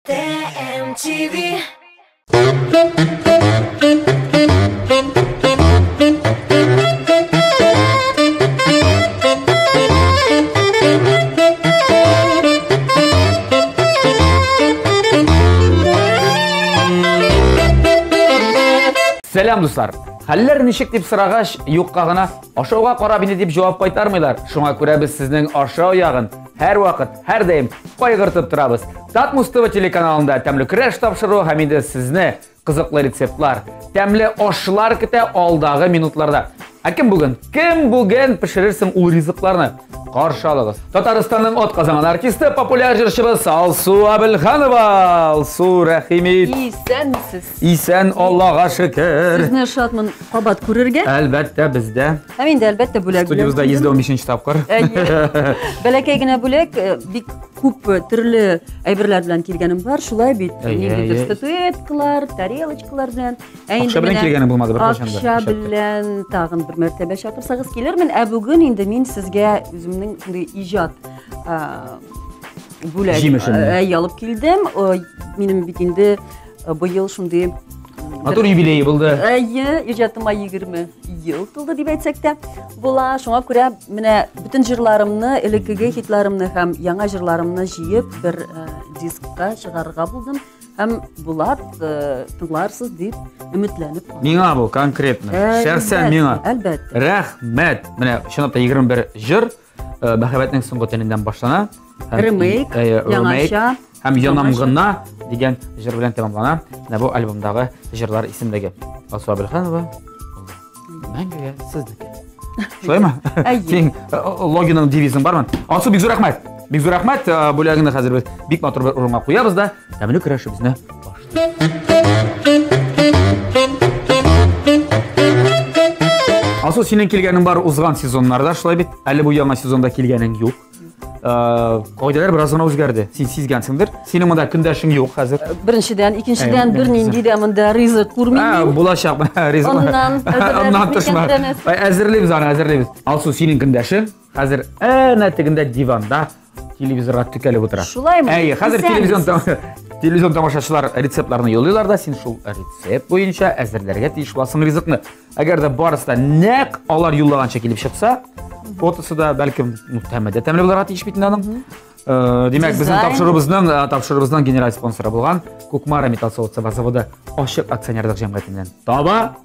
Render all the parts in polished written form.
TMTV. Сәлам, дуслар! Хәлләр ничек дип сорагач, юкка гына ашауга карап инде дип җавап кайтармыйлар. Шуңа күрә без сезнең ашау ягын һәрвакыт, һәрдаим кайгыртып торабыз. Татмус ТВ телеканалында тәмле көрәш тапшыруы һәм инде сезне кызыклы рецептлар, тәмле ашлар көтә алдагы минутларда. Ә кем бүген? Кем бүген пешерерсең ул ризыкларны? Каршы алыгыз. Татарстанның атказанган артисты, популяр җырчыбыз Алсу Әбелханова. Алсу, рәхим ит. Исәнмесез. Исән, Аллага шөкер. Сезне шатмын кабат күрергә. Әлбәттә, бездә. Һәм инде әлбәттә бүләк. Студиябездә 115 тапкыр. Әйе. Бәләкәй генә бүләк, бик күп төрле әйберләр белән килгәнем бар, шулай бит. Ниндидер статуэткалар, тарелочкалар белән. Ә инде Акча белән килгәнем булмады беркайчан да. Акча белән тагын бер мәртәбә чакырсагыз килермен. Ә бүген инде мин сезгә үземнең шундый иҗат бүләк алып килдем. Минем бит инде быел шундый матур юбилей булды. Әйе, иҗатыма 20 ел тулды дип әйтсәк тә була. Шуңа күрә менә бөтен җырларымны, элеккеге хитларымны һәм яңа җырларымны җыеп бер дискка чыгарырга булдым. Һәм Булат тыңларсыз дип өметләнеп калам. Миңа бу конкретно. Шәхсән миңа. Әлбәттә. Рәхмәт. Менә чынлап та 21 җыр Мәхәббәтнең соңгы төненнән башлана. Ремейк, яңача. Һәм Янам гына дигән җыр белән тәмамлана. Менә бу альбомдагы җырлар исемлеге. Алсу Әбелханова. Мәңгегә сезнеке. Шулаймы? Син логиның девизың бармы? Алсу, бик зур рәхмәт. Бик зур рәхмәт. Бүләгеңне хәзер без бик матур бер урынга куябыз да, тәмле көрәшебезне башлыйбыз. Алсу, синең килгәнең бар узган сезоннарда, шулай бит? Әле бу яңа сезонда килгәнең юк. Кагыйдәләр бераз гына үзгәрде. Син сизгәнсеңдер. Синең монда көндәшең юк хәзер. Беренчедән, икенчедән бернинди дә монда ризык күрмим. Булачак ризык. Аннан Аннан тышма. Әзерлибез аны, әзерлибез. Алсу, синең көндәшең хәзер әнә тегендә диванда телевизорга текәлеп утыра. Шулаймы? Әйе, хәзер телевизион телевизион тамашачылар рецептларны юллыйлар да, син шул рецепт буенча әзерләргә тиеш буласың ризыкны. Әгәр дә барысы да нәкъ алар юллаганча килеп чыкса, фотосы да бәлкем, ну, тәме дә тәмле булырга тиеш бит инде аның. Димәк, безнең тапшыруыбызның тапшыруыбызның генераль спонсоры булган Кукмара металл савыт-саба заводы ачык акционерлык җәмгыятеннән таба,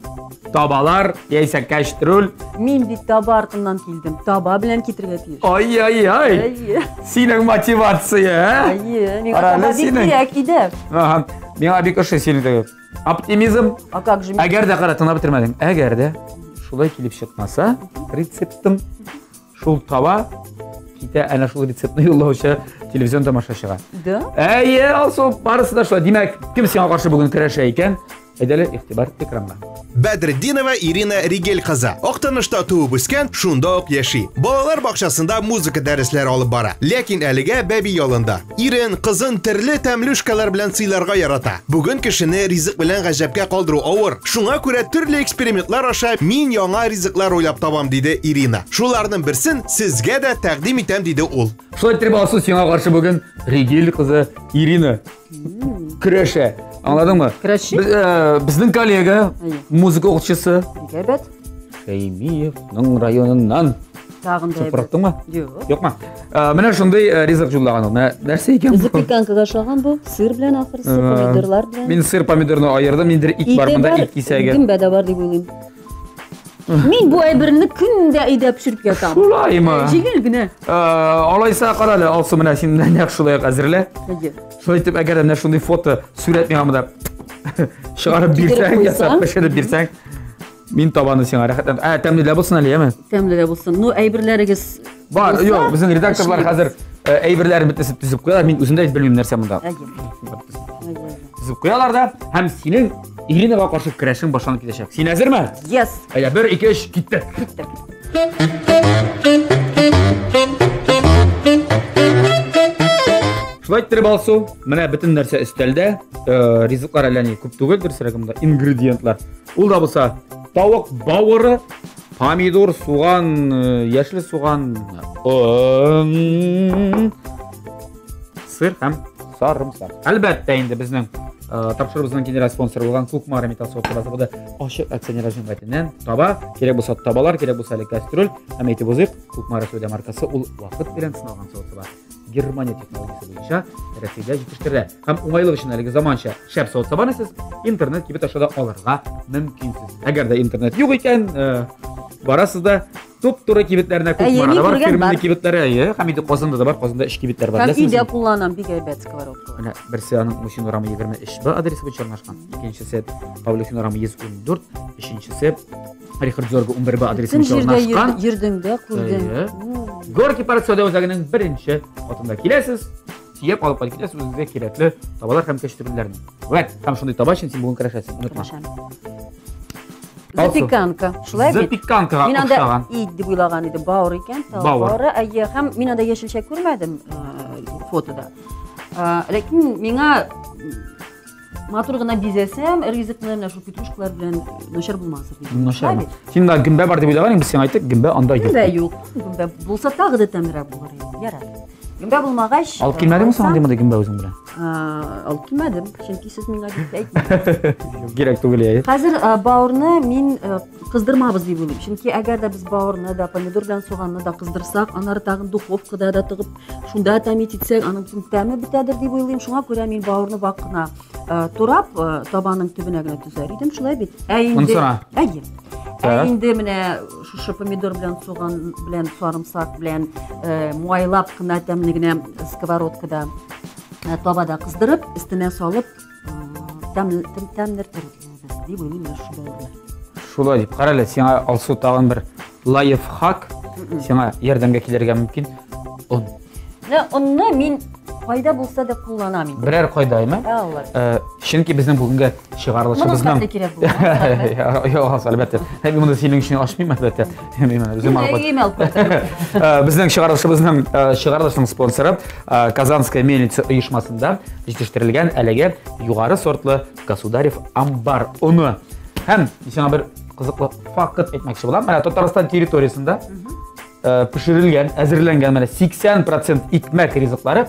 табалар, яисә кәчтрүл. Мин бит таба артыннан килдем. Таба белән китерергә тиеш. Ай-яй-яй. Синең мотивация, ә? Әйе, миңа таба бик кирәк иде. Ага. Миңа бик ошый синең теге оптимизм. А как же? Әгәр дә кара, тыңлап бетермәдең. Әгәр дә шулай килеп чыкмаса, рецептың шул таба китә әнә шул рецептны юллаучы телевизион тамашачыга. Да? Әйе, Алсу, барысы да шулай. Димәк, кем сиңа каршы бүген көрәшә икән? Әйдәле, игътибар экранга. Бәдретдинова Ирина Ригель кызы. Актанышта туып үскән, шунда ук яши. Балалар бакчасында музыка дәресләре алып бара. Ләкин әлегә бәби ялында. Ирен, кызын төрле тәмлүшкәләр белән сыйларга ярата. Бүген кешене ризык белән гаҗәпкә калдыру авыр. Шуңа күрә төрле экспериментлар аша мин яңа ризыклар уйлап табам, диде Ирина. Шуларның берсен сезгә дә тәкъдим итәм, диде ул. Шулай итеп, Алсу, сиңа каршы бүген Ригель кызы Ирина көрәшә. Аңладыңмы? Көрәшче? Без, безнең коллега, музыка укытучысы. Бик әйбәт. Шәймиевның районыннан. Тагын да әйбәт. Супырттыңмы? Юк. Юкмы? Менә шундый ризык юллаган ул. Менә нәрсә икән бу? Запеканкага ошаган бу. Сыр белән ахрысы, помидорлар белән. Мин сыр помидорны аердым, ниндидер ит бар монда, ит кисәге. Гөмбә дә бар дип уйлыйм. Мин бу әйберне көндә өйдә пешереп ятам. Шулаймы? Җиңел генә. Алайса кара әле, Алсу, менә син нәкъ шулай ук әзерлә. Әйе. Шулай итеп, әгәр дә менә шундый фото, сурәт миңа монда чыгарып бирсәң, ясап пешереп бирсәң, мин табаны сиңа рәхәтләнеп. Ә, тәмле дә булсын әле, яме? Тәмле дә булсын. Ну, әйберләрегез бар, юк, безнең редакторлар хәзер әйберләрен бөтенесен төзеп куялар. Мин үзем дә белмим нәрсә монда. Төзеп куялар да, һәм синең Иринага каршы көрәшең башланып китәчәк. Син әзерме? Yes. Әйдә, 1, 2, 3, киттек. Киттек. Шулай иттереп, Алсу, менә бөтен нәрсә өстәлдә. Ризыклар әллә ни күп түгел, дөресрәге монда ингредиентлар. Ул да булса тавык бавыры, помидор, суган, яшел суган, он, сыр һәм сарымсак. Әлбәттә инде безнең тапшыруыбызның генераль спонсоры булган Кукмара металл савыт заводы ачык акционерлар җәмгыятеннән таба, кирәк булса табалар, кирәк булса әле кастрюль. Һәм әйтеп узыйк, Кукмара сәүдә маркасы ул вакыт белән сыналган савыт-саба. Германия технологиясе буенча Рәсәйдә җитештерелә. Һәм уңайлык өчен әлеге заманча шәп савыт-сабаны сез интернет кибет аша да алырга мөмкинсез. Әгәр дә интернет юк икән, барасыз да туп-туры кибетләренә Кукмарада бар, фирменный кибетләре, әйе, һәм инде Казанда да бар, Казанда өч кибетләр бар. Һәм өйдә кулланам бик әйбәт сковородкалар. Менә берсе аның Мусин урамы 23 Б адресы буенча урнашкан, икенчесе Павлюхин урамы 114, өченчесе Рихард Зорга 11 Б адресы буенча урнашкан. Йөрдең дә, күрдең. Горки парк сәүдә үзәгенең беренче катында киләсез, төяп алып кайтып китәсез үзегезгә кирәкле табалар һәм кәчтүреләрне. Вәт, һәм шундый таба өчен син бүген көрәшәсең, онытма. Запеканка. Шулай бит? Запеканкага Мин анда ит дип уйлаган идем, бавыр икән. Бавыр. Әйе, һәм мин анда яшелчә күрмәдем фотода. Ләкин миңа матур гына бизәсәм, ризыкны менә шул петрушкалар белән начар булмас дип. Начар. Син дә гөмбә бар дип уйлаган идең, без сиңа әйттек, гөмбә анда юк. Гөмбә юк. Гөмбә булса тагы да тәмлерәк булыр иде. Ярар. Гөмбә булмагач, Алып килмәдеңме соң андый мондый гөмбә үзең белән? Алып килмәдем, чөнки сез миңа бик әйтмәдегез. Кирәк түгел, әйе. Хәзер бавырны мин кыздырмабыз дип уйлыйм. Чөнки әгәр дә без бавырны да, помидор белән суганны да кыздырсак, аннары тагын духовкада да тыгып, шунда тәмит итсәк, аның бөтен тәме бетәдер дип уйлыйм. Шуңа күрә мин бавырны вак кына турап, табаның төбенә генә төзәр идем, шулай бит. Ә инде Әйе. Ә инде менә шушы помидор белән суган белән сарымсак белән майлап кына тәмле генә сковородкада табада кыздырып, өстенә салып тәмлертербез дип уйлыйм менә шул бавырны. Шулай дип, кара әле, сиңа Алсу тагын бер лайфхак, сиңа ярдәмгә килергә мөмкин. Он. Менә онны мин кайда булса да кулланам инде. Берәр кайда, әйме? Алла. Чөнки безнең бүгенге чыгарылышыбызның Моның кирәк булды. Юк, әлбәттә. Мин моны синең өчен ачмыйм, әлбәттә. Мин моны үзем алып Өймә алып кайтам. Безнең чыгарылышыбызның чыгарылышның спонсоры Казанская мельница оешмасында җитештерелгән әлеге югары сортлы Государев амбар оны. Һәм сиңа бер кызыклы факт әйтмәкче булам. Менә Татарстан территориясендә пешерелгән, әзерләнгән менә 80% икмәк ризыклары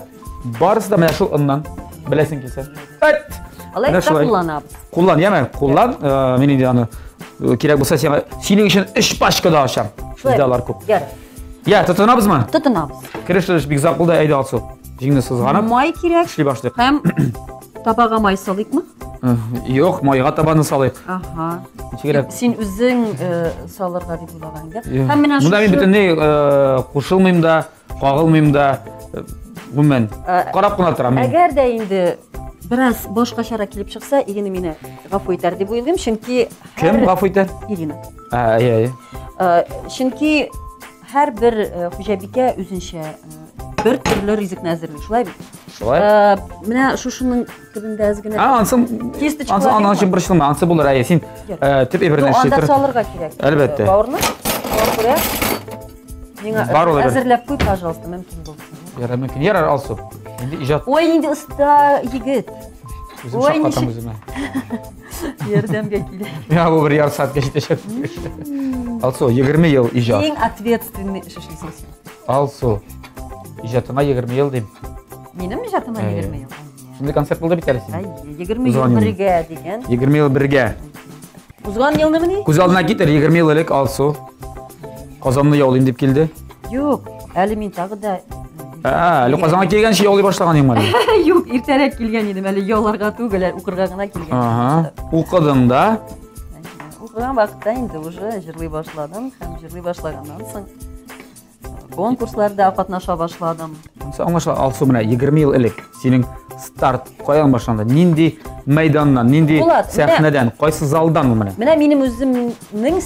барысы да менә шул оннан. Беләсең килсә. Әт! Алай Менә шулай. кулланабыз. Куллан, яме, куллан. Мин инде аны кирәк булса сиңа синең өчен 3 пачка да ачам. Шулай. Бездә алар күп. Ярар. Я, тотынабызмы? Тотынабыз. Кереш эш бик озак булды, әйдә Алсу. Җиңне сызганып, Май кирәк. эшли башлыйк. Һәм табага май салыйкмы? Юк, майга табаны салыйк. Ага. Ничегрәк? Син үзең салырга дип уйлаган идең. Һәм менә Монда мин бөтенләй кушылмыйм да, кагылмыйм да, гомумән, карап кына торам мин. Әгәр дә инде бераз башкачарак килеп чыкса, Ирина мине гафу итәр дип уйлыйм, чөнки Кем гафу итәр? Ирина. Әйе, әйе. Чөнки һәрбер хуҗабикә үзенчә бер төрле ризыкны әзерли, шулай бит? Шулай. Менә шушының төбендә әз генә ансы, ансы, аның өчен борчылма, ансы булыр, әйе, син төп әйберне эшли тор. Анда салырга кирәк. Әлбәттә. Бавырны. Шуңа күрә миңа әзерләп куй, пожалуйста, мөмкин булса. Ярар, мөмкин. Ярар, Алсу. Инде иҗат. Ой, инде оста егет. Үзем шаккатам үземә. Ярдәмгә килә. Миңа бу бер ярты сәгатькә җитәчәк. Алсу, 20 ел иҗат. Иң ответственный эш эшлисең син. Алсу, иҗатыңа 20 ел дим. Минем иҗатыма 20 ел. Шундый концерт булды бит әле синең. Әйе, 20 ел бергә дигән. 20 ел бергә. Узган елны мени? Күз алдына китер, 20 ел элек Алсу Казанны яулыйм дип килде. Юк, әле мин тагы да Ә, әле Казанга килгәнче яулый башлаган идең әле. Юк, иртәрәк килгән идем, әле яуларга түгел, әле укырга гына килгән. Ага. Укыдың да? Укыган вакытта инде уже җырлый башладым һәм җырлый башлаганнан соң конкурсларда катнаша башладым. Аңлашыла, Алсу, менә 20 ел элек синең старт каян башланды? Нинди мәйданнан, нинди сәхнәдән, кайсы залдан бу менә? Менә минем үземнең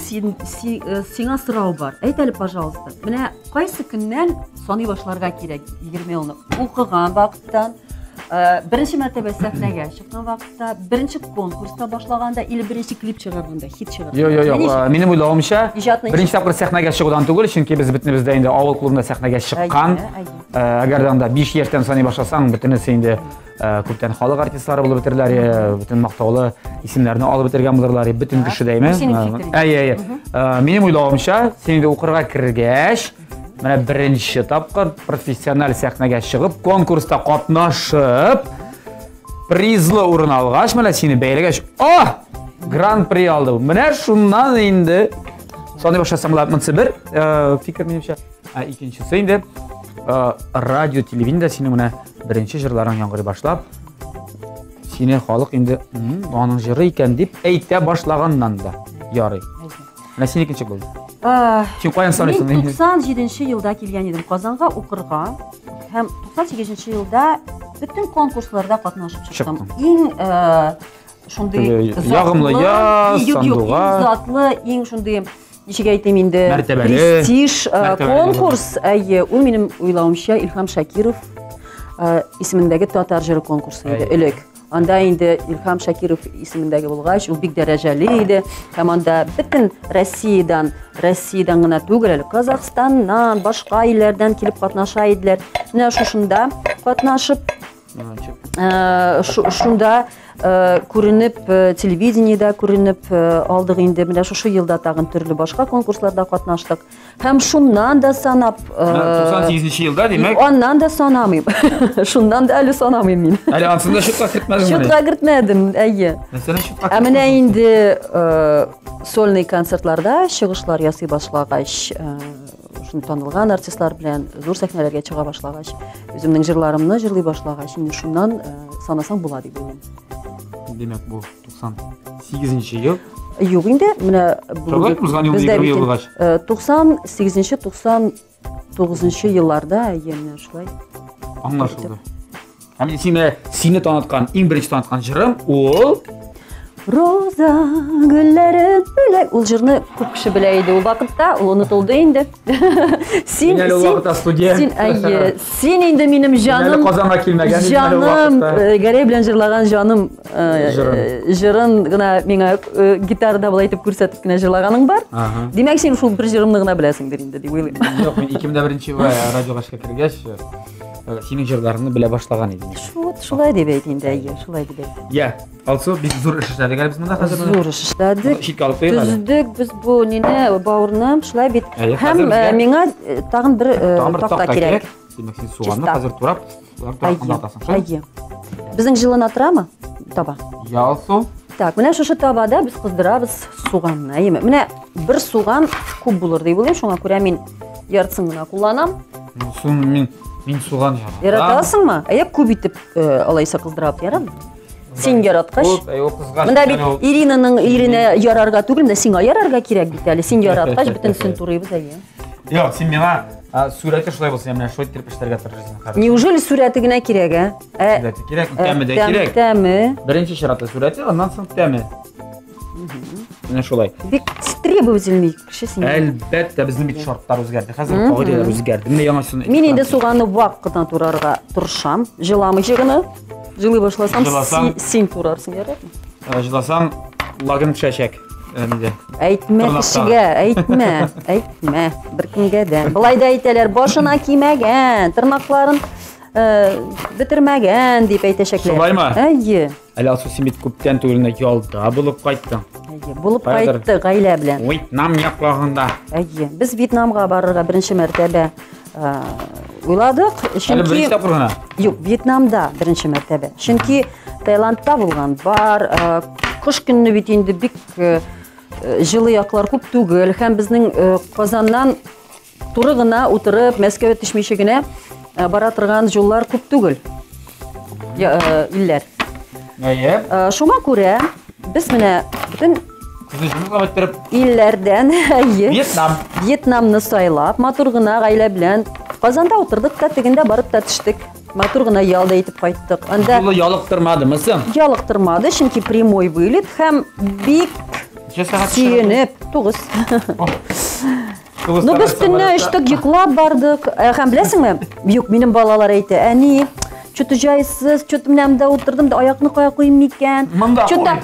сиңа сорау бар. Әйт әле, пожалуйста. Менә кайсы көннән саный башларга кирәк 20 елны? Укыган вакыттан, беренче мәртәбә сәхнәгә чыккан вакытта, беренче конкурста башлаганда или беренче клип чыгарганда, хит чыгарганда? Юк, юк, юк. Минем уйлавымча, беренче тапкыр сәхнәгә чыгудан түгел, чөнки без бөтенебез дә инде авыл клубында сәхнәгә чыккан. Әгәр дә анда 5 яшьтән саный башласаң, бөтенесе инде күптән халык артистлары булып бетерләр, бөтен мактаулы исемнәрне алып бетергән булырлар, бөтен кеше дәйме? Әйе, әйе. Минем уйлавымча, син инде укырга кергәч, менә беренче тапкыр профессиональ сәхнәгә чыгып, конкурста катнашып, Призлы урын алгач, менә сине бәяләгәч, о! Гран-при алды. Менә шуннан инде саный башласаң була. Монысы бер фикер минемчә. Ә икенчесе инде радио, телевидениедә синең менә беренче җырларың яңгырый башлап, сине халык инде аның җыры икән дип әйтә башлаганнан да ярый. Менә синеке ничек булды? Син каян саныйсың? Мин 97 елда килгән идем Казанга укырга һәм 98 елда бөтен конкурсларда катнашып чыктым. Иң шундый ягымлы яз, сандугач. Иң затлы, иң шундый ничек әйтим инде, мәртәбәле престиж конкурс, әйе, ул минем уйлавымча Илһам Шакиров исемендәге татар җыры конкурсы иде элек. Анда инде Илһам Шакиров исемендәге булгач, ул бик дәрәҗәле иде. Һәм анда бөтен Россиядән, Россиядән генә түгел әле, Казахстаннан, башка илләрдән килеп катнаша иделәр. Менә шушында катнашып, шунда күренеп, телевидениедә күренеп алдык инде. Менә шушы елда тагын төрле башка конкурсларда катнаштык. Һәм шуннан да санап... 98 елда, димәк? Аннан да санамыйм. Шуннан да әле санамыйм мин. Әле ансын да счетка кертмәдең? Счетка кертмәдем, әйе. Нәрсәне счетка Ә менә инде сольный концертларда чыгышлар ясый башлагач, шуны танылган артистлар белән зур сәхнәләргә чыга башлагач, үземнең җырларымны җырлый башлагач, инде шуннан санасаң була дип уйлыйм. Димәк, бу 98 ел. Юк инде, менә Шулай узган ел 20 ел булгач. 98-нче, 99 елларда, әйе, менә шулай. Аңлашылды. Һәм сине, сине таныткан, иң беренче таныткан җырым ул Роза гөлләре бүләк. Ул җырны күп кеше белә иде ул вакытта, ул онытылды инде. Син, Мин әле ул вакытта студент. Син, әйе, син инде минем җаным. Мин әле Казанга килмәгән идем әле ул Җаным, вакытта. Гәрәй белән җырлаган җаным, Җырын. җырын гына миңа гитарада болай итеп күрсәтеп кенә җырлаганың бар. Димәк, син шул бер җырымны гына беләсеңдер инде дип уйлыйм. Юк, мин 2001 елда радиога эшкә кергәч, синең җырларыңны белә башлаган идем. Вот шулай дип әйт инде, әйе, шулай дип әйт. Я, Алсу, бик зур эш эшләдек әле без монда хәзер. Зур эш эшләдек. Читкә алып куйыйк әле. Төздек без бу нине, бавырны, шулай бит. Әйе, Һәм хәзер безгә миңа тагын бер Тагын бер такта такта кирәк. кирәк. Димәк, син суганны Чиста. хәзер турап, турап Әйе, аңлатасың, шулай? әйе. Безнең җылына торамы? Таба. Я, Алсу. Так, менә шушы табада без кыздырабыз суганны, әйеме? Менә бер суган күп булыр дип уйлыйм, шуңа күрә мин яртысын гына кулланам. Сун мин мин суган яратам. Яратасыңмы? Әйе, күп итеп алайса кыздырабыз, ярамы? Син яраткач. Күп, әй, ул кызгач. Монда бит Иринаның иренә ярарга түгел, менә сиңа ярарга кирәк бит әле. Син яраткач, бөтенесен турыйбыз, әйе. Юк, син миңа сурәте шулай булсын, менә шулай итеп эшләргә тырышасың хәзер. Неужели сурәте генә кирәк, ә? Сурәте кирәк, тәме дә кирәк. Тәме. Беренче чиратта сурәте, аннан соң тәме. Менә шулай. Бик требовательный кеше син. Әлбәттә, безнең бит шартлар үзгәрде. Хәзер кагыйдәләр үзгәрде. Менә яңасын. Мин инде суганны вак кына турарга тырышам. Җыламыйча гына. Җылый башласам, Җыласаң- син турарсың, ярармы? Җыласаң, лагын төшәчәк. Инде. Әйтмә Тырнактан. кешегә, әйтмә, әйтмә беркемгә дә. Былай да әйтәләр, башына кимәгән, тырнакларын бетермәгән дип әйтәчәкләр. Шулаймы? Әйе. Әле Алсу, син бит күптән түгел генә ялда булып кайттың. Әйе, булып Каядыр? кайтты гаилә белән. Вьетнам якларында. Әйе, без Вьетнамга барырга беренче мәртәбә уйладык, Әле чөнки беренче тапкыр гына. Юк, Вьетнамда беренче мәртәбә. Чөнки Таиландта булган бар, кыш көнне бит инде бик җылы яклар күп түгел һәм безнең Казаннан туры гына утырып Мәскәүгә төшмичә генә бара торган юллар күп түгел. Илләр. Әйе. Шуңа күрә без менә бөтен Сезне җылы иттереп илләрдән, әйе. Вьетнам. Вьетнамны сайлап, матур гына гаилә белән Казанда утырдык та, тегендә барып та төштек. Матур гына ял да итеп кайттык. Анда Юлы ялыктырмадымы соң? Ялыктырмады, чөнки прямой вылет һәм бик Ничә сәгать сөенеп, 9. Тугыз Ну, без сәгать төнне самолетта. очтык, йоклап бардык. Һәм беләсеңме? Юк, минем балалар әйтә, әни, чё-то җайсыз, чё-то менә монда утырдым да аякны кая куйыйм микән? Монда Чё-то,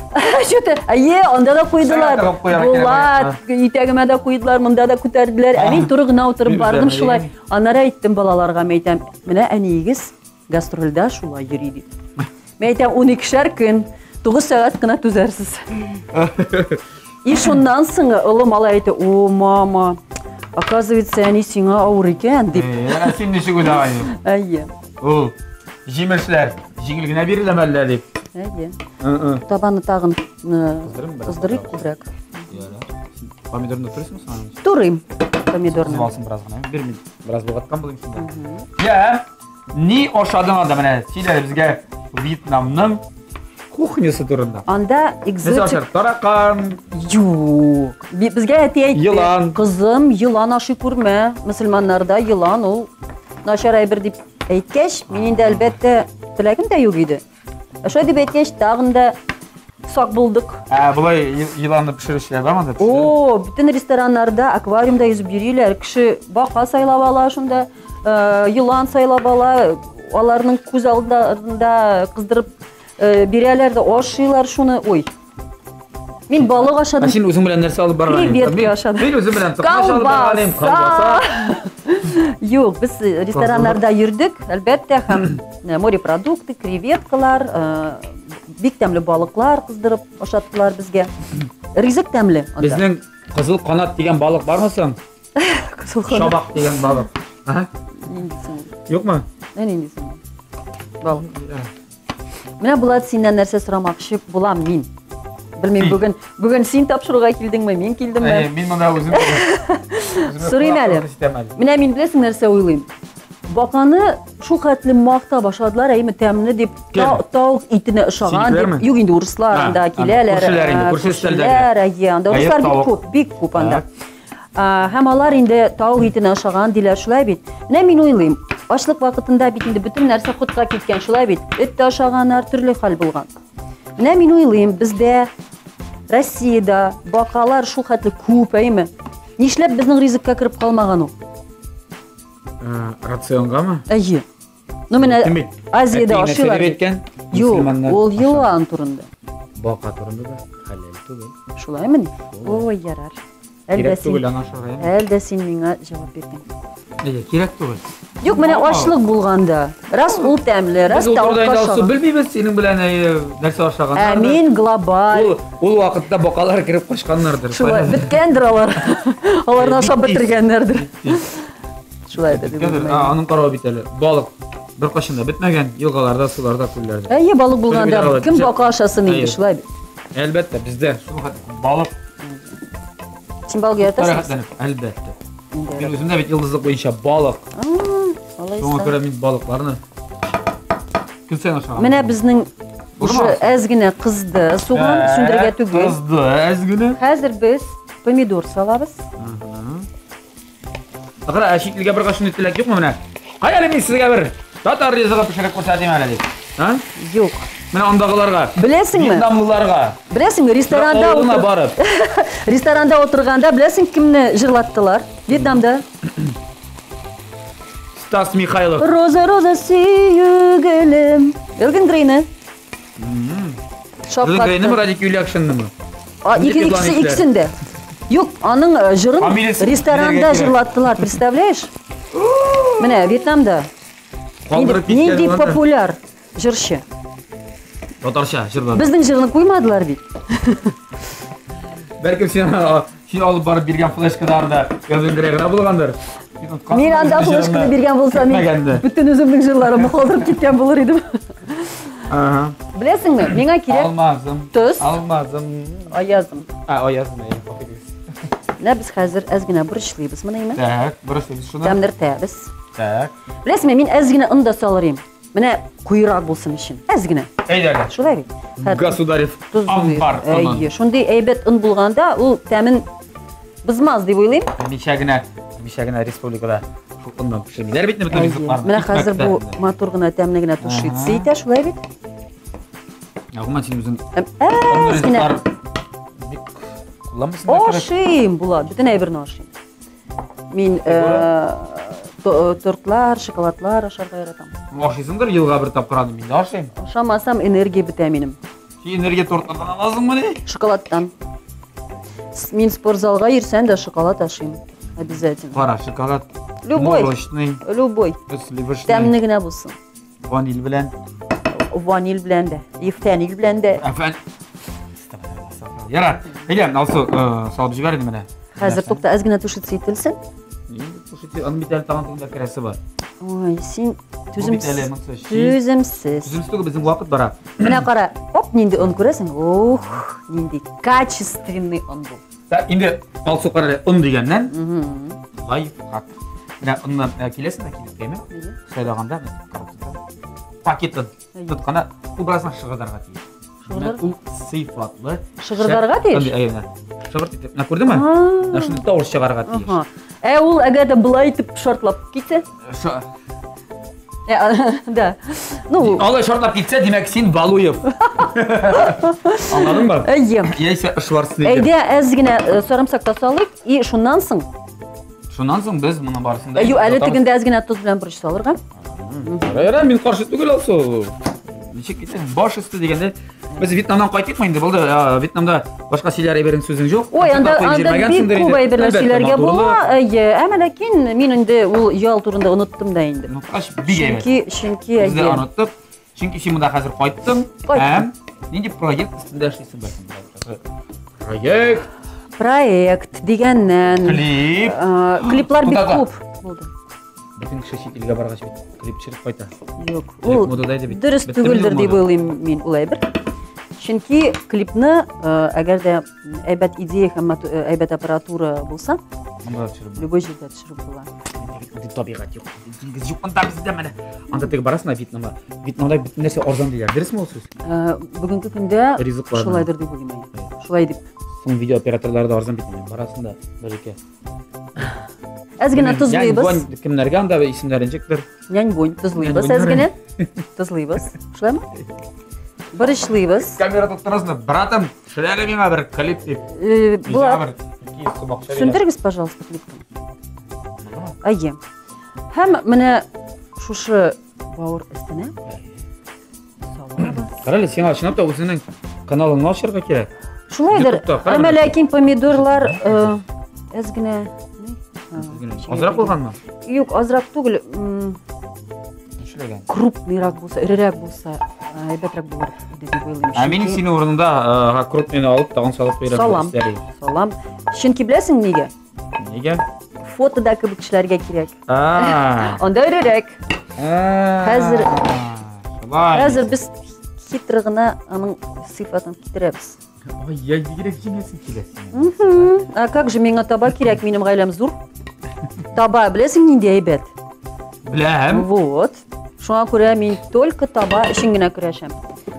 чё-то, әйе, анда да куйдылар. Сәгать тыгып куярга кирәк Булат, итәгемә дә куйдылар, монда да күтәрделәр. Ә мин туры гына утырып Мин бардым үзләренә шулай. дигән. Аннары әйттем балаларга, мин әйтәм, менә әниегез гастрольдә шулай йөри дип. Мин әйтәм, уникешәр көн, 9 сәгать кына түзәрсез. И шуннан соң олы малай әйтә, о, мама, оказывается, әни сиңа авыр икән, дип. Ә син ничек уйлаган идең? Әйе. Ул җимешләр җиңел генә биреләме әллә дип. Әйе. Табаны тагын кыздырыйк күбрәк. Помидорны турыйсыңмы соң? Турыйм помидорны. Кызып алсын бераз гына. Бир мин бераз болгаткан булыйм шунда. Я, ни ашадың анда менә? Сөйлә безгә Вьетнамның кухнясы турында. Анда экзотик таракан. Юк. Безгә әти әйтте. Елан. Кызым, елан ашый күрмә. Мөселманнарда елан ул начар әйбер дип әйткәч, мин инде әлбәттә теләгем дә юк иде. Шулай дип әйткәч, тагын да сак булдык. Ә болай еланны пешерүчеләр бармы анда? О, бөтен рестораннарда аквариумда йөзеп йөриләр. Кеше бака сайлап ала шунда, елан сайлап ала. Аларның күз алдында кыздырып бирәләр дә ашыйлар шуны. Ой. Мин балык ашадым. Ә син үзең белән нәрсә алып барган идең? Креветки ашадым. Мин үзем белән токмач алып барган идем, колбаса. Юк, без рестораннарда йөрдек, әлбәттә, һәм морепродукты, креветкалар, бик тәмле балыклар кыздырып ашаттылар безгә. Ризык тәмле анда. Безнең кызыл канат дигән балык бармы соң? Кызыл канат. Шабак дигән балык. Ага. Нинди соң? Юкмы? Нинди соң? Балык. Менә Булат, синнән нәрсә сорамакчы булам мин. Белмим, бүген бүген син тапшыруга килдеңме, мин килдемме? Әйе, мин монда үзем. Сорыйм әле. Менә мин беләсең нәрсә уйлыйм. Баканы шул хәтле мактап ашадылар, әйме тәмле дип, тавык итенә ошаган дип. Юк инде урыслар анда киләләр. Күршеләр инде, күрше өстәлдәге. Әйе, анда урыслар бик күп, бик күп анда. Һәм алар инде тавык итенә ошаган диләр, шулай бит. Менә мин уйлыйм, ачлык вакытында бит инде бөтен нәрсә хутка киткән, шулай бит. Эт тә ашаганнар, төрле хәл булган. Менә мин уйлыйм, бездә Россиядә бакалар шул хәтле күп, әйме? Нишләп безнең ризыкка кереп калмаган ул? Рационгамы? Әйе. Ну, менә Азиядә ашыйлар. Юк, ул елан турында. Бака турында да хәләл түгел. Шулаймыни? Ой, ярар. Кирәк түгел аны ашарга. Әлдә син миңа җавап бирдең. Әйе, кирәк түгел. Юк, менә ачлык булганда, раз ул тәмле, раз тавыкка ашаган. Белмибез синең белән нәрсә ашаганнар. Ә мин глобаль. Ул вакытта бакалар кереп качканнардыр. Шулай, беткәндер алар. Аларны ашап бетергәннәрдер. Шулай да дип. Аның каравы бит әле. Балык беркайчан да бетмәгән, елгаларда, суларда, күлләрдә. Әйе, балык булганда кем бака ашасын инде, шулай бит. Әлбәттә, бездә шул хәтле балык. Син балык яратасың? Әлбәттә. Мин үзем дә бит йолдызлык буенча балык. Шуңа күрә мин балыкларны көн саен ашаган. Менә безнең уже әз генә кызды суган, сүндерергә түгел. Кызды әз генә. Хәзер без помидор салабыз. Кара, ә чит илгә баргач шундый теләк юкмы менә? Кая әле мин сезгә бер татар ризыгы пешереп күрсәтим әле дип. А? Юк. Менә андагыларга. Беләсеңме? Вьетнамлыларга. Беләсеңме, ресторанда утыр... барып. Ресторанда утырганда беләсең кемне җырлаттылар? Вьетнамда. Стас Михайлов. Роза, роза, сөю гөлем. Элвин Грейны. Элвин Грейнымы, Радик Юльякшиннымы? А, икесе, икесен дә. Юк, аның җырын ресторанда җырлаттылар, представляешь? Менә Вьетнамда. Нинди популяр җырчы. Татарча җырлады. Безнең җырны куймадылар бит. Бәлкем син син алып барып биргән флешкада анда Элвин Грей гына булгандыр. Мин анда флешканы биргән булсам, мин бөтен үземнең җырларымны калдырып киткән булыр идем. Ага. Беләсеңме, миңа кирәк Алмазым. Тоз. Алмазым. Аязым. А, аязым, әйе, гафу Менә без хәзер әз генә борычлыйбыз моны, әйме? Так, борычлыйбыз шуны. Тәмлертәбез. Так. Беләсеңме, мин әз генә он да салыр идем. Менә куерак булсын өчен. Әз генә. Әйдә әле. Шулай бит. Государев амбар оны. Әйе, шундый әйбәт он булганда, ул тәмен бозмас дип уйлыйм. Ничә генә, ничә генә республикада шул оннан пешермиләр бит бөтен ризыкларны. Менә хәзер бу матур гына, тәмле генә тушиться итә, шулай бит? Гомумән син үзең әз генә бик кулланмыйсың да кебек. Ашыйм, Булат, бөтен әйберне ашыйм. Мин тортлар, шоколадлар ашарга яратам. Ашыйсыңдыр елга бер тапкыр аны мин дә ашыйм. Ашамасам энергия бетә минем. Син энергия тортлардан аласыңмыни? Шоколадтан. Мин спортзалга йөрсәм дә шоколад ашыйм. Обязательно. Кара шоколад. Любой. Молочный. Любой. Сливочный. Тәмле генә булсын. Ваниль белән. Ваниль белән дә. Ефтәнил белән дә. Әфән. Ярар. Әйдә, Алсу, салып җибәр инде менә. Хәзер тукта, әз генә тушиться ителсен. Инде тушиться, аның бит әле тагын тегендә керәсе бар. Ой, син түземсез. Түземсез. Түземсез түгел, безнең вакыт бара. Менә кара, оп, нинди он күрәсең? Ух, нинди качественный он бу. Так, инде Алсу кара он дигәннән. Лайфхак. Менә онны киләсең дә килеп, әйме? Сайлаганда пакетын тотканда ул бераз шыгырдарга тиеш. Шыгырдар? Ул сыйфатлы. Шыгырдарга тиеш? Әйе, Шыгырт итеп. Менә күрдеңме? Менә шундый тавыш чыгарга тиеш. Ә ул әгәр дә болай итеп шартлап китсә? Да. Ну, алай шартлап китсә, димәк, син Балуев. Аңладыңмы? Әйе. Яисә Шварценеггер. Әйдә, әз генә сарымсак та салыйк, и шуннан соң. Шуннан соң без моны барысын да. Әйе, әле тегендә әз генә тоз белән борыч салырга. Ярар, мин каршы түгел, Алсу. Ничек китә? Баш өсте дигәндә, без Вьетнамнан кайтыйкмы инде? Булды. Вьетнамда башка сөйләр әйберен сүзең юк. Ой, анда анда бик күп әйберләр сөйләргә була. Әйе, әмма ләкин мин инде ул ял турында оныттым да инде. Оныткач, бик әйбәт. Чөнки, чөнки әйе. Без дә оныттык. Чөнки син монда хәзер кайттың һәм нинди проект өстендә эшлисең бәлкем? Проект. Проект дигәннән. Клип. Клиплар бик күп булды. Бөтен кеше чит илгә баргач бит клип төшереп кайта. Юк, ул дөрес түгелдер дип уйлыйм мин ул әйбер. Чөнки клипны, әгәр дә әйбәт идея һәм әйбәт аппаратура булса, любой җирдә төшереп була. Монда табигать юк, диңгез юк монда бездә менә. Анда теге барасың да Вьетнамга. Вьетнамда бөтен нәрсә арзан диләр. Дөресме ул сүз? Бүгенге көндә шулайдыр дип уйлыйм. Шулай дип. Соң видео операторлары да арзан бит. Барасың да бер-ике. Әз генә тозлыйбыз. Нянь-бонь кемнәргә анда исемнәре ничектер? Нянь-бонь тозлыйбыз әз генә. Тозлыйбыз. Шулаймы? Борычлыйбыз. Камера тоттырасың, братым, төшер әле миңа бер клип дип. Булат. Сүндерегез, пожалуйста, клипны. Әйе. Һәм менә шушы бавыр өстенә салабыз. Карале, сиңа чынлап та үзеңнең каналыңны ачарга кирәк. Шулайдыр. Әмма ләкин помидорлар әз генә Азрак булганмы? Юк, азрак түгел. Нишләгән? Крупныйрак булса, эрерәк булса, әйбәтрәк булыр иде дип уйлыйм. Ә мин синең урыныңда крупныйны алып, тагын салып куярга Салам. Салам. Чөнки беләсең нигә? Нигә? Фотода кебек эшләргә кирәк. Анда өрерәк. Хәзер Хәзер без хитро гына аның сыйфатын китерәбез. Ай, я бигрәк җиңәсең килә синең. А как же миңа таба кирәк, минем гаиләм зур. Таба, беләсең нинди әйбәт? Беләм. Вот. Шуңа күрә мин только таба өчен генә көрәшәм.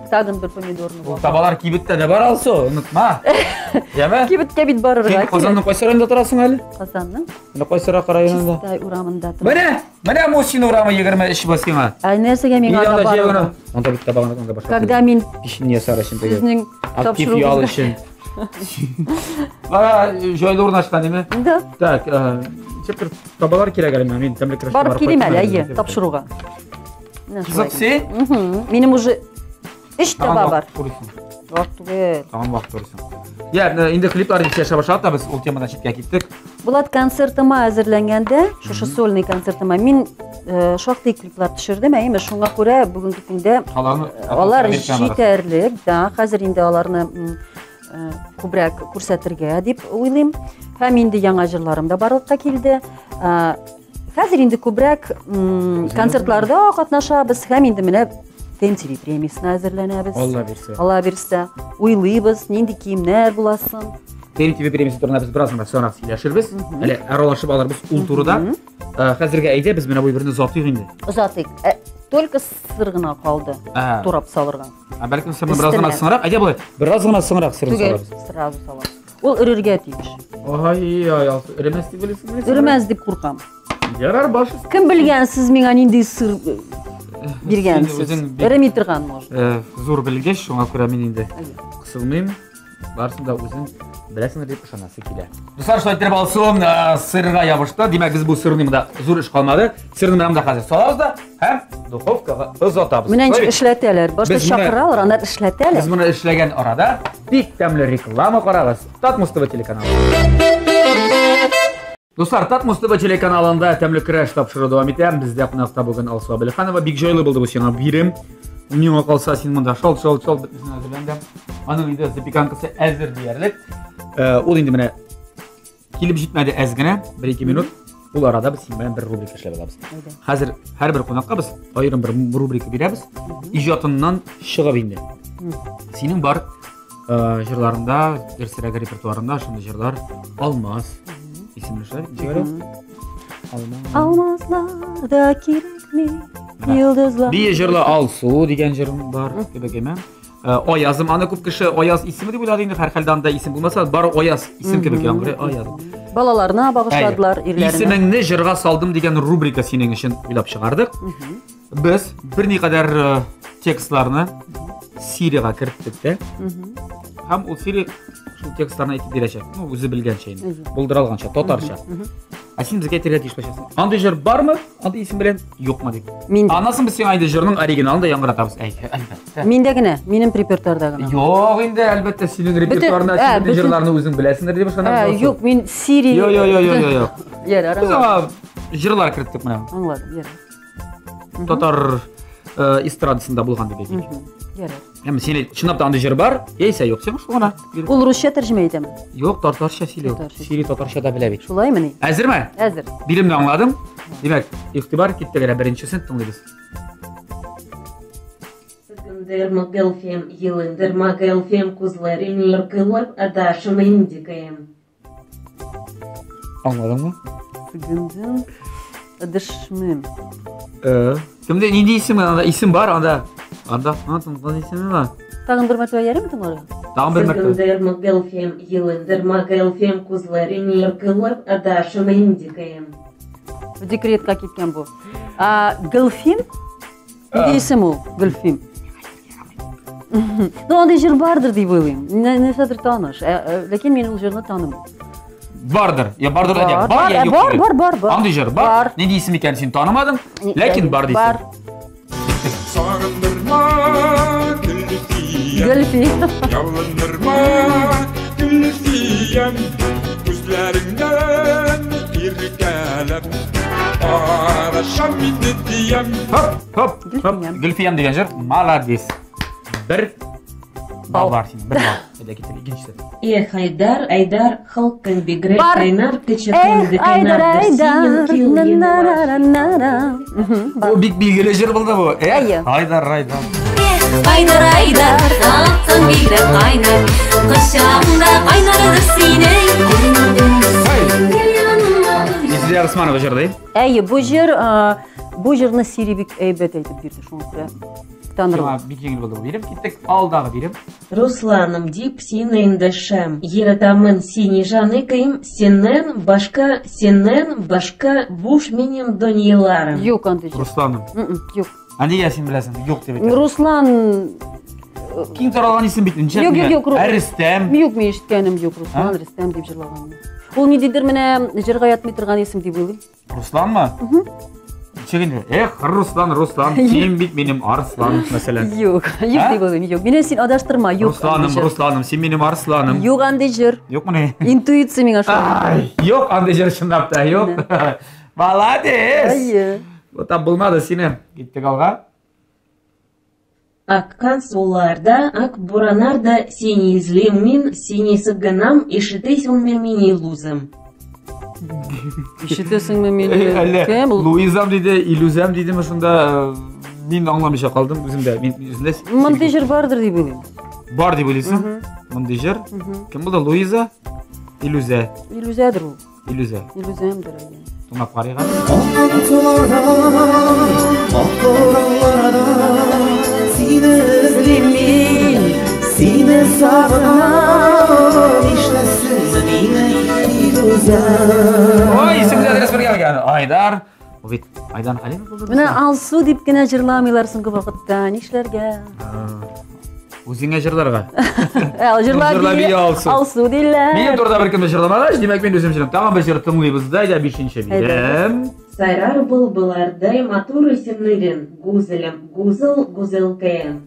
Тагын бер помидорны Ул табалар кибеттә дә бар, Алсу, онытма. Яме? Кибеткә бит барырга. Син Казанның кайсы районында торасың әле? Казанның? Менә кайсы районында? Чистай урамында торам. Менә, менә Мусин урамы 23 бу сиңа. Ә нәрсәгә миңа анда барырга? Анда бит табаган анда башка. Когда мин пешен ясар өчен теге. Сезнең актив ял өчен. Бара җайлы урнашкан, димме? Да. Так, ничектер табалар кирәк әле миңа, мин тәмле көрәшкә барып килим әле, әйе, тапшыруга. Кызык син? Минем уже өч таба бар. Вакыт түгел. Тагын вакыт турысын. Я, инде клиплар дип сөйләшә башладык та без ул темадан читкә киттек. Булат концертыма әзерләнгәндә, шушы сольный концертыма мин шактый клиплар төшердем, әйеме, шуңа күрә бүгенге көндә алар җитәрлек, да, хәзер инде аларны күбрәк күрсәтергә дип уйлыйм. Һәм инде яңа җырларым да барлыкка килде. Хәзер инде күбрәк концертларда катнашабыз һәм инде менә ТМТВ премиясенә әзерләнәбез. Алла бирсә. Алла бирсә. Уйлыйбыз, нинди киемнәр буласын. ТМТВ премиясе турында без бераз гына соңрак сөйләшербез. Әле аралашып алырбыз ул турыда. Хәзергә әйдә без менә бу әйберне озатыйк инде. Озатыйк. Только сыр гына калды. Турап салырга. Ә бәлкем сырны бераз гына соңрак? Әйдә болай. Бераз гына соңрак сырны салабыз. Сразу салабыз. Ул өрергә тиеш. Ай-ай, эремәс дип уйлыйсыңмы? Эремәс дип куркам. Ярар, баш. Кем белгән, сез миңа нинди сыр биргәнсез? Эреми торган, может. Зур белгеч, шуңа күрә мин инде кысылмыйм. Барысын да үзең беләсеңдер дип ышанасы килә. Дуслар, шулай итеп Алсу сырга ябышты. Димәк, без бу сырны монда зур эш калмады. Сырны менә монда хәзер салабыз да һәм духовкага озатабыз. Менә ничек эшләтәләр. Башта чакыралар, аннан эшләтәләр. Без моны эшләгән арада бик тәмле реклама карагыз. Татмус ТВ телеканалы. Дуслар, Татмус ТВ телеканалында тәмле көрәш тапшыру дәвам итә. Бездә кунакта бүген Алсу Абелханова. Бик җайлы булды бу сиңа бирем. Миңа калса, син монда шалт-шалт-шалт бөтенесен әзерләндең. Аның инде запеканкасы әзер диярлек. Ул инде менә килеп җитмәде әз генә, 1-2 минут. Ул арада без синең белән бер рубрика эшләп алабыз. Хәзер һәрбер кунакка без аерым бер рубрика бирәбез. Иҗатыннан чыгып инде. Синең бар э, җырларында, дөресрәге репертуарында шундый җырлар Алмаз исемле шулай бит, ничек әле? Алмаз. Алмазлар да кирәкми, йолдызлар. Бие җырлы Алсу дигән җырым бар кебек, әйме? Э, Аязым, аны күп кеше Аяз исеме дип уйлады инде, һәрхәлдә анда исем булмаса, бары Аяз исем кебек яңгырый, Аяз. Балаларына багышладылар, ирләренә. Исемеңне җырга салдым дигән рубрика синең өчен уйлап чыгардык. Без берникадәр э, текстларны Сирига керттек тә. Һәм ул Сири шул текстларны әйтеп бирәчәк. Ну, үзе белгәнчә инде. Булдыра алганча, татарча. Ә син безгә әйтергә тиеш булачаксың. Андый җыр бармы? Андый исем белән юкмы дип. Миндә. Аннан соң без сиңа инде җырның оригиналын да яңгыратабыз. Әй, әлбәттә. Миндә генә, минем репертуарда гына. Юк инде, әлбәттә, синең репертуарында ә, син бөтен җырларны үзең беләсеңдер дип ышанам. Ә, юк, мин Сири. Йо, йо, йо, йо, йо. Ярар, Без аңа җырлар керттек менә. Аңладым, ярар. Татар э, эстрадасында булган дип әйтик. Ярар. Әмма син әйт, чынлап та андый җыр бар, яисә юк, син шул гына. Ул русча тәрҗемә итәме? Юк, татарча сөйли. Сири татарча да белә бит. Шулаймыни? Әзерме? Әзер. Биремне аңладың? Димәк, игътибар китте генә беренчесен тыңлыйбыз. Сыгындырма гелфем, елындырма гелфем, күзләрен еркылып, адашым индикаем. Аңладыңмы? Сыгындым, дышмым. Э, кемдә нинди исем анда исем бар анда? Анда анда исеме бар. Тагын бер мәртәбә ярыймы тыңларга? Тагын бер мәртәбә. Сыгындырма гелфем, елындырма гелфем, күзләрен еркылып, адашым индикаем. Декретка киткән бу. А, Гелфим? Нинди исем ул? Гөлфим. Ну, андый җыр бардыр дип уйлыйм. Нәрсәдер таныш. Ә, ә, ләкин мин ул җырны танымыйм. Бардыр. Я бардыр да Бар, бар, я юк. Бар, бар, бар, бар. Андый җыр бар. Нинди исем икәнен син танымадың, ләкин бар дисең. Бар. Сагындырма Гөлфиям. Гөлфи. Ялындырма Гөлфиям. Күзләреңнән иркәләп Арашам инде диям. Хоп, хоп, хоп. Гөлфиям дигән җыр. Молодец. Бер балл бар синең, бер балл. Әйдә киттек икенчесе. Эх, Айдар, Айдар, халкың бигрәк Бар. кайнар, кечекең Эх, дә Айдар, кайнардыр, Айдар. синең килгән На-на-на-на-на. Бу бик билгеле җыр булды бу. Әйе. Эх, Айдар, Айдар. Айдар, Айдар, халкың бигрәк кайнар, кочагыңда кайнардыр синең. Илсөя Госманова җырлый. Әйе, бу җыр, бу җырны Сири бик әйбәт әйтеп бирде, шуңа күрә танырга. Сиңа бик җиңел булды бу бирем. Киттек алдагы бирем. Русланым дип сине эндәшәм. Яратамын сине җаныкаем, синнән башка, синнән башка буш минем дөньяларым. Юк андый җыр. Русланым. Юк. Ә нигә син беләсең? Юк дип әйтәсең. Руслан Киң таралган исем бит. Ничек? Юк, юк, юк. Ә Рөстәм? Юк, мин ишеткәнем юк. Руслан, Рөстәм дип җырлаганны. Ул ниндидер менә җырга ятмый торган исем дип уйлыйм. Русланмы? Ничек инде? Эх, Руслан, Руслан, син бит минем арслан, мәсәлән. Юк, юк дип уйлыйм, юк. Мине син адаштырма, юк. Русланым, Русланым, син минем арсланым. Юк андый җыр. Юкмыни? Интуиция миңа шулай. Ай, юк андый җыр чынлап та, юк. Молодец! Әйе. Вот там булмады сине. Киттек алга. Аккан суларда, ак буранарда сине излим мин, сине сыгынам, ишетәсеңме мине, лузым? Ишетәсеңме мине? Әллә Кем ул? Луизам диде, Илюзам дидеме шунда мин аңламыйча калдым үзем дә. Мин үзем дә Мондый җыр бардыр дип уйлыйм. Бар дип уйлыйсың? Мондый җыр? Кем булды? Луиза? Илюзә. Илюзәдер ул. Илюзә. Илюзәмдер әйе. Тыңлап карыйк әле. Сине эзлим мин, сине сагынам, нишләсен мине Илүзәм. Ой, исемнәр дөрес бергә икән. Айдар. Бу бит Айдар Хәлимов булды. Менә Алсу дип кенә җырламыйлар соңгы вакытта. Нишләргә? Үзеңә җырларга. Ә, җырла Җырла бии бии Алсу. Алсу диләр. Минем турыда беркем дә җырламагач, димәк мин үзем җырлыйм. Тагын бер җыр тыңлыйбыз да, әйдә бишенче бирем. Сайрар былбылардай матур исемнәрен, гүзәлем, гүзәл, гүзәлкәем.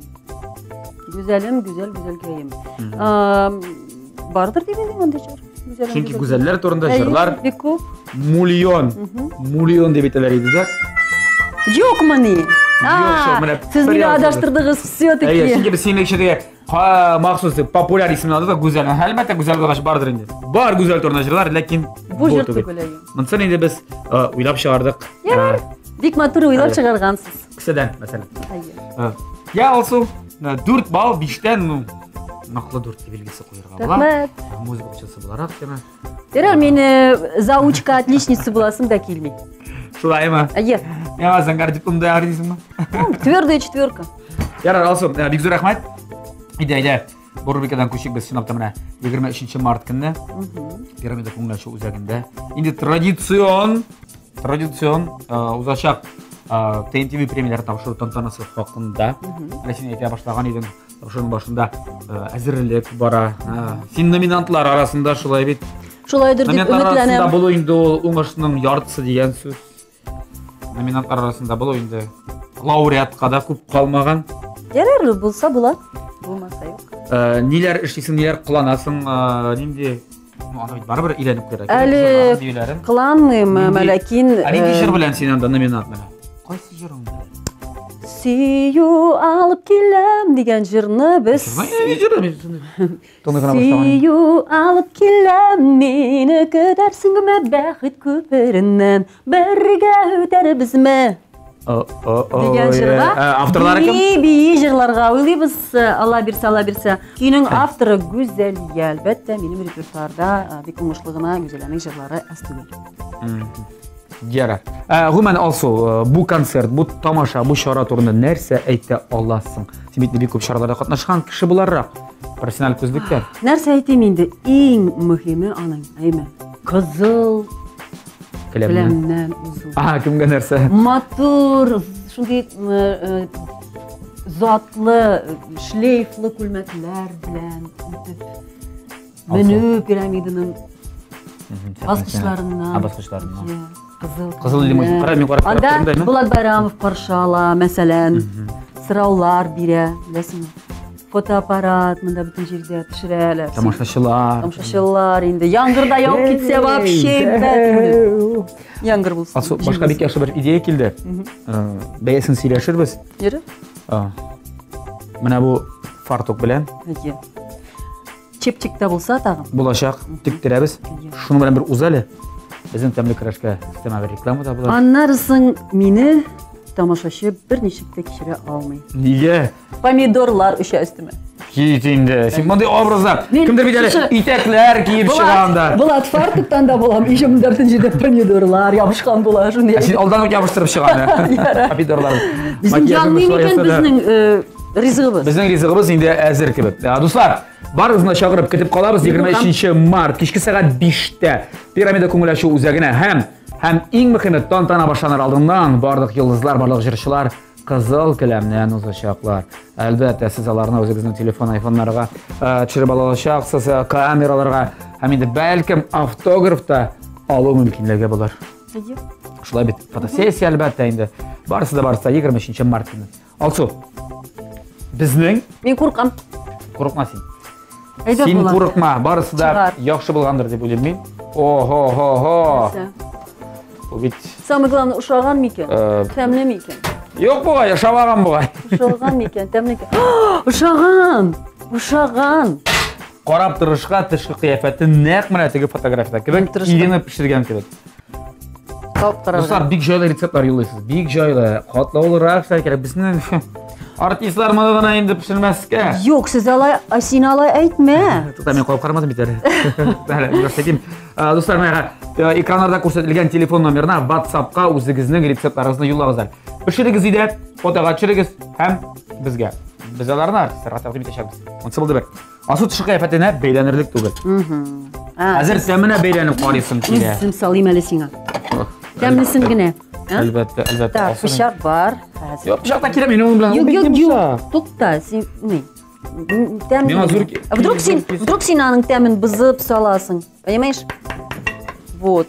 Гүзәлем, гүзәл, гүзәлкәем. Бардыр дип уйлыйм андый җыр. Гүзәлем, Чөнки гүзәл. гүзәлләр турында Әйе, җырлар бик күп. миллион. Миллион дип әйтәләр иде дә. Юкмыни? Юк, шул, менә Сез бер мине язылды. адаштырдыгыз все-таки. Әйе, чөнки без синең кешегә Махсус популяр исемне алды да Гүзәл. Әлбәттә, Гүзәл булгач бардыр инде. Бар Гүзәл турында җырлар, ләкин бу җыр түгел. Монысын инде без уйлап чыгардык. Ярар. Бик матур уйлап чыгаргансыз. Кесәдән, мәсәлән. Я, Алсу, 4 балл 5-тән, ну, ныклы 4 билгесе куярга була. Рәхмәт. Музыка укучысы буларак сиңа. Ярар, мин заучка отличница буласым да килми. Шулаймы? Әйе. Миңа зәңгәр диплом да ярый дисеңме? Твердая четверка. Ярар, Алсу, бик зур рәхмәт. Әйдә, әйдә. Бу рубрикадан күчик без чынлап та менә 23 март көнне Пирамида күңел ачу үзәгендә. Инде традицион, традицион узачак ТНТВ премияләре тапшыру тантанасы хакында. Менә син әйтә башлаган идең, тапшыруның башында әзерлек бара. Син номинантлар арасында шулай бит. Шулайдыр дип Номинантлар арасында өметләнәм. булу инде ул уңышның яртысы дигән сүз. Номинантлар арасында булу инде лауреатка да күп калмаган. Ярар, булса була, булмаса юк. Ниләр эшлисең, ниләр кыланасың, нинди, ну, аны бит барыбер өйрәнеп куярга кирәк. Әле Җырларын, биюләрен. кыланмыйм, Нинди- ләкин, Ә нинди җыр белән син анда номинант менә? Кайсы җырың белән? Сөю алып киләм дигән җырны без Тыңлый гына башлаган. Сөю алып киләм, мине көтәрсеңме бәхет күпереннән, бергә үтәрбезме? Дигән җырга. Авторлары кем? Бии, бии җырларга уйлыйбыз, Алла бирсә, Алла бирсә. Көйнең авторы Гүзәлия, әлбәттә, минем репертуарда бик уңышлы гына Гүзәлиянең җырлары әз түгел. Ярар. Гомумән, Алсу, бу концерт, бу тамаша, бу чара турында нәрсә әйтә аласың? Син бит бик күп чараларда катнашкан кеше буларак, профессиональ күзлектә. Нәрсә әйтим инде? Иң мөһиме аның, әйме? Кызыл Келәмнән. келәмнән узу. Ага, кемгә нәрсә? Матур, шундый затлы, шлейфлы күлмәкләр белән үтеп менү пирамиданың баскычларыннан. А, баскычларыннан. Иә, кызыл Кызыл лимузин. Кара, мин карап Анда торам да, Булат Байрамов каршы ала, мәсәлән, сораулар бирә, беләсеңме? Фотоаппарат монда бөтен җирдә төшерәләр. Тамашачылар. Тамашачылар инде. Яңгыр да явып китсә вообще әйбәт инде. Яңгыр булсын. Алсу, башка бик яхшы бер идея килде. Бәясен сөйләшербез. Йөрү? Менә бу фартук белән. Әйе. Чепчик тә булса тагын. Булачак, тектерәбез. Шуның белән бер уз әле. Безнең тәмле көрәшкә өстәмә бер реклама да була. Аннары соң мине тамашачы берничек тә кичерә алмый. Нигә? Помидорлар өшә өстемә. Кит инде. Син мондый образда Мин кемдер бит әле шушы итәкләр киеп чыга анда. Булат фартуктан да булам. Еще монда бөтен җирдә помидорлар ябышкан була. Шундый. Ә син алдан ук ябыштырып чыганы. Помидорлар. Безнең янмый микән безнең ризыгыбыз? Безнең ризыгыбыз инде әзер кебек. Дуслар, барыгызны чакырып көтеп калабыз 23 март кичке сәгать 5-тә Пирамида күңел ачу үзәгенә һәм иң мөһиме тантана башланыр алдыннан барлык йолдызлар, барлык җырчылар кызыл келәмнән узачаклар. Әлбәттә, сез аларны үзегезнең телефон, айфоннарга төшереп ала алачаксыз, камераларга һәм инде бәлкем автограф та алу мөмкинлеге булыр. Шулай бит, фотосессия әлбәттә инде. Барысы да барысы да 23 март көне. Алсу, безнең Мин куркам. Курыкма син. Әйдә Син була. курыкма, барысы да Чыгар. яхшы булгандыр дип уйлыйм мин. Ого-го-го. Нәрсә? Бу бит Самое главное, ошаган микән? Тәмле микән? Юк бугай, ошамаган бугай. Ошаган микән, тәмле микән? Ошаган! Ошаган! Карап торышка тышкы кыяфәте нәкъ менә теге фотографиядә кебек, Ирина пешергән кебек. Тап карарга. Дуслар, бик җайлы рецептлар юллыйсыз. Бик җайлы. Катлаулырак эшләр кирәк. Безнең артистлар моны гына инде пешермәскә. Юк, сез алай, а син алай әйтмә. Тукта, мин кабып карамадым бит әле. Әле, бераз әйтим. Дуслар, менә экраннарда күрсәтелгән телефон номерына WhatsApp-ка үзегезнең рецептларыгызны юллагыз әле. Пешерегез өйдә, фотога төшерегез һәм безгә. Без аларны артистларга тәкъдим итәчәкбез. Монысы булды бер. Алсу тышкы кыяфәтенә бәйләнерлек түгел. Хәзер тәменә бәйләнеп карыйсың килә. Үзем салыйм әле сиңа. Тәмлесен генә. Әлбәттә, әлбәттә. Так, Алсу. пычак бар. Хәзер. Юк, пычак та кирәк, мин аның белән. Юк, Ул бик юк, йомшак. юк. Тукта, син ни? Тәм. Миңа зур А вдруг син, вдруг син аның тәмен бозып саласың? Понимаешь? Вот.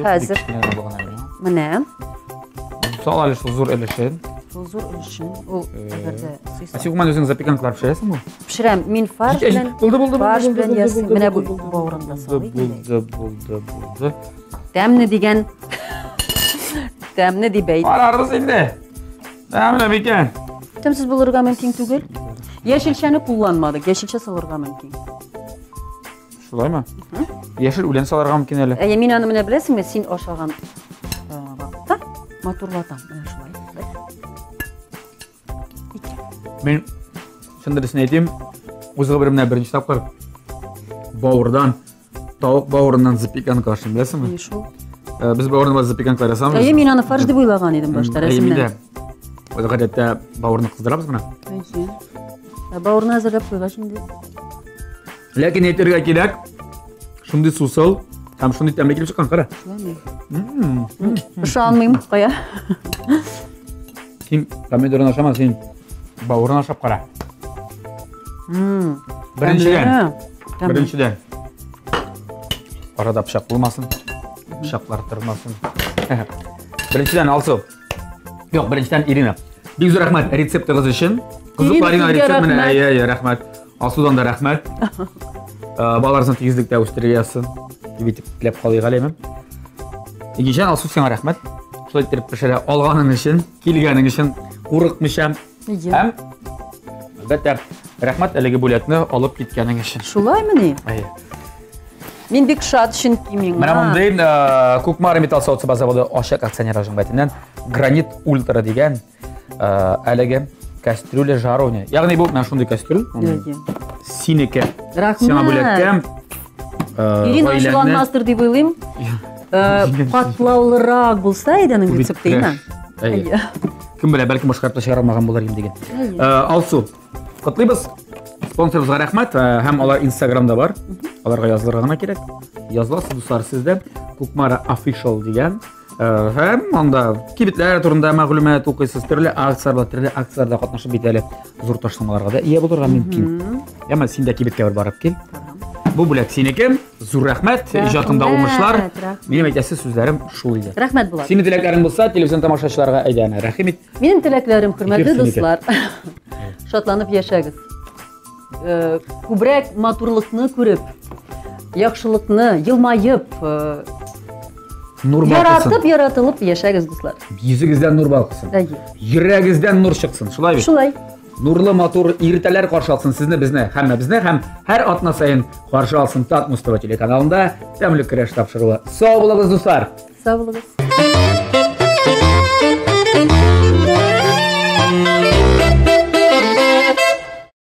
Хәзер. Менә. Сал әле шул зур өлешен. Ул зур өлешен. Ул әгәр дә Ә син гомумән үзең запеканкалар пешерәсеңме? Пешерәм. Мин фарш Җит, белән. Булды, булды, Фарш булды, белән булды, ясыйм. булды, Менә бу булды, бавырын да булды, салыйк. Булды, булды, булды. Тәмне дигән. Тәмне дип әйт. Карарбыз инде. Тәмле микән? Тәмсез булырга мөмкин түгел. Яшелчәне кулланмадык, яшелчә салырга мөмкин. Шулаймы? Яшел үлән салырга мөмкин әле. Әйе, мин аны менә беләсеңме, син ашаган вакытта матурлатам. Менә шулай. Мин чын дөресен әйтим, үз гомеремдә беренче тапкыр бавырдан, тавык бавырыннан запеканка ашыйм, беләсеңме? Ни шул? Без бавырны запеканка ясамыйбыз. Әйе, мин аны фарш дип уйлаган идем башта рәсемнән. Үзе гадәттә бавырны кыздырабыз гына. Әйе. Ә бавырны әзерләп куйгач инде. Ләкин әйтергә кирәк, шундый сусыл һәм шундый тәмле килеп чыккан, кара. Ышанмыйм, кая. Син помидорын ашама, син бавырын ашап кара. Беренчедән, беренчедән. Арада пычак булмасын, пычаклар тормасын. Беренчедән, Алсу. Юк, беренчедән Ирина. Бик зур рәхмәт рецептыгыз өчен. Кызыклы Ирина рецепт менә, әйе, әйе, рәхмәт. Алсудан да рәхмәт. Балаларыгызны тигезлектә үстерергә язсын. Дип итеп теләп калыйк әле. Икенчедән, Алсу, сиңа рәхмәт. Шулай иттереп пешерә алганың өчен, килгәнең өчен, курыкмыйча. Һәм, әлбәттә, рәхмәт әлеге бүләкне алып киткәнең өчен. Шулаймыни? Әйе. Мин бик шат, чөнки миңа. Менә мондый Кукмара металл савыт-саба заводы ачык акционерлар җәмгыятеннән Гранит Ультра дигән әлеге кастрюля жаровня. Ягъни бу менә шундый кастрюль. Синеке. Рәхмәт. Сиңа бүләккә. Ирина ачуланмастыр дип уйлыйм. Катлаулырак булса иде аның рецепты, әйме? Әйе. Кем белә, бәлки башка якта чыгара алмаган булыр инде дигән. Алсу, котлыйбыз. Спонсорыбызга рәхмәт, һәм алар Инстаграмда бар. Аларга язылырга гына кирәк. Языласыз, дуслар, сез дә Кукмара Official дигән. Һәм анда кибетләр турында мәгълүмат укыйсыз, төрле акцияләр бар, төрле акцияләрдә катнашып бит әле зур ташламаларга да ия булырга мөмкин. Әмма син дә кибеткә бер барып кил. Бу бүләк синеке. Зур рәхмәт, иҗатыңда уңышлар. Минем әйтәсе сүзләрем шул иде. Рәхмәт, Булат. Синең теләкләрең булса, телевизион тамашачыларга әйдә әнә, рәхим ит. Минем теләкләрем, хөрмәтле дуслар, шатланып яшәгез. Күбрәк матурлыкны күреп, яхшылыкны елмаеп, Нур балкысын. Яратып, яратылып яшәгез, дуслар. Йөзегездән нур балкысын. Әйе. Йөрәгездән нур чыксын, шулай бит? Шулай. Нурлы матур иртәләр каршы алсын сезне, безне, һәммәбезне һәм һәр атна саен каршы алсын Татмус ТВ телеканалында тәмле көрәш тапшыруы. Сау булыгыз, дуслар! Сау булыгыз.